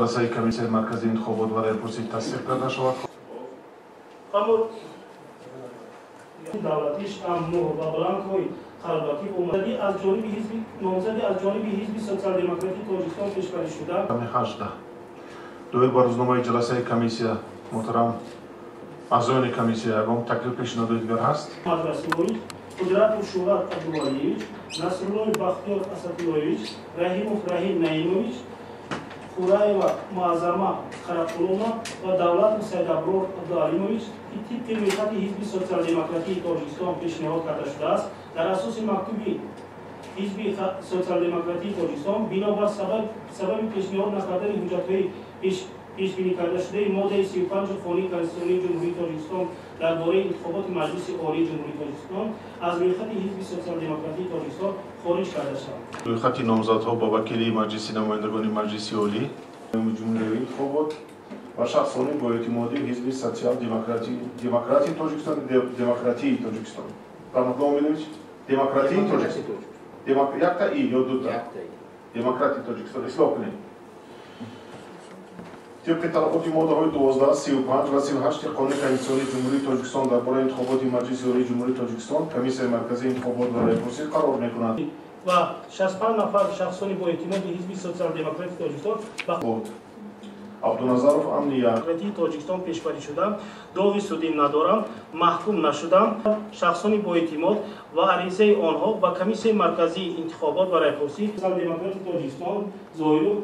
Ҷаласаи Комиссияи марказии интихобот ва раъйпурсӣ тасдиқ карда шавад. Давлатиш ам ва бланкҳои қалбакӣ аз ҷониби ҳизби номзади аз ҷониби ҳизби Социал-демократии Тоҷикистон пешбарӣ шуда. 18. Доир ба рӯзномаи ҷаласаи комиссия, муҳтарам аъзоёни комиссия, ягон таклиф, пешниҳодои дигар ҳаст? Расулович, Қудратов Шӯҳрат Абдувалиевич, Насруллоев Бахтиёр Асадуллоевич, Раҳимов Раҳим Наимович, Хураева Муаззама Қарақуловна ва Давлатов Сайдаброр Абдуалимович, ки тибқи рӯйхати ҳизби Социал-демократии Тоҷикистон пешниҳод карда шудааст, дар асоси мактуби ҳизби Социал-демократии Тоҷикистон бинобар сабаби пешниҳод накардани ҳуҷҷатҳои пешбинӣ кардашудаи моддаи 35 Қонуни Конститутсионии Ҷумҳурии Тоҷикистон дар бораи интихоботи Маҷлиси Олии Ҷумҳурии Тоҷикистон аз рӯйхати ҳизби Социал-демократии Тоҷикистон хориҷ карда шаванд. Рӯйхати номзадҳо ба вакилии Маҷлиси намояндагони Маҷлиси Олӣ ҷумҳуриявии интихобот ва шахсони боэътимоди ҳизби Социал-демократии Тоҷикистон, Демократии Тоҷикистон, Раҳматулло Умидович, Демократии Тоҷикистон, якта и ё дута Демократии Тоҷикистон, ислоҳ кунед. Тибқи талаботи моддаҳои 12, 35 ва 38 Қонуни Конститутсионии Ҷумҳурии Тоҷикистон дар бораи интихоботи Маҷлиси Олии Ҷумҳурии Тоҷикистон, Комиссияи марказии интихобот ва раъйпурсӣ қарор мекунад. Ва 65 нафар шахсони боэътимоди ҳизби Социал-демократии Тоҷикистон ба Абдуназаров Амния Тоҷикистон пешбарӣ шудам, доғи судӣ надорам, маҳкум нашудам. Шахсони боэътимод ва аризаи онҳо ба Комиссияи марказии интихобот ва раъйпурсӣ Социал-демократии Тоҷикистон Зоиров.